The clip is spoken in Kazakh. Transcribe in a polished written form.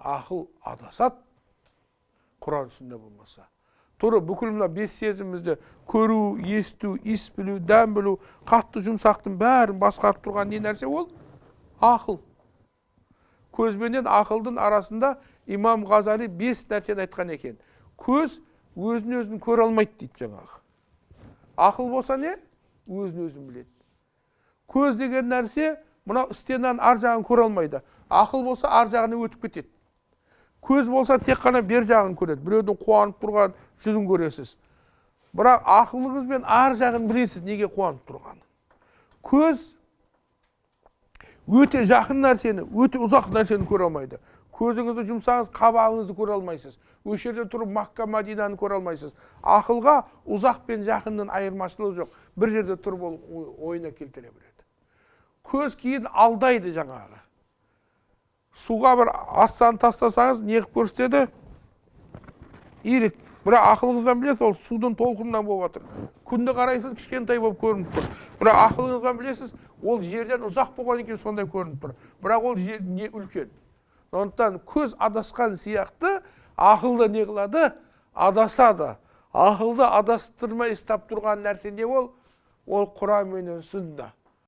Ақыл адасады, Құран, сүнна болмаса. Тура бүкіл мына бес сезімімізді, көру, есту, иіс білу, дәм білу, қатты, жұмсақтың бәрін басқарып тұрған не нәрсе? Ол ақыл. Көзбенен ақылдың арасында имам Ғазали бес нәрсені айтқан екен. Көз өзін өзін көре алмайды дейді жаңағы. Ақыл болса, не, өзін өзін біледі. Көз деген нәрсе мынау стенаның ар жағын көре алмайды. Ақыл болса, ар жағына өтіп кетеді. Көз болса, тек қана бер жағын көреді, біреудің қуанып тұрған жүзін көресіз, бірақ ақылыңызбен ар жағын білесіз, неге қуанып тұрғанын. Көз өте жақын нәрсені, өте ұзақ нәрсені көре алмайды. Көзіңізді жұмсаңыз, қабағыңызды көре алмайсыз, осы жерде тұрып Макка, Мадинаны көре алмайсыз. Ақылға ұзақ пен жақынның айырмашылығы жоқ, бір жерде тұрып ол ойына келтіре біледі. Көз кейін алдайды жаңағы. Суға бір асаны тастасаңыз, не қылып көрсетеді? Иіреді. Бірақ ақылыңыздан білесіз, ол судың толқынынан болып жатыр. Күнді қарайсыз, кішкентай болып көрініп тұр, бірақ ақылыңыздан білесіз, ол жерден ұзақ болғаннан кейін сондай көрініп тұр, бірақ ол жер не үлкен. Сондықтан көз адасқан сияқты, ақыл да не қылады? Адасады. Ақылды адастырмай ұстап тұрған нәрсе не ол? Ол Құран менен сүнна.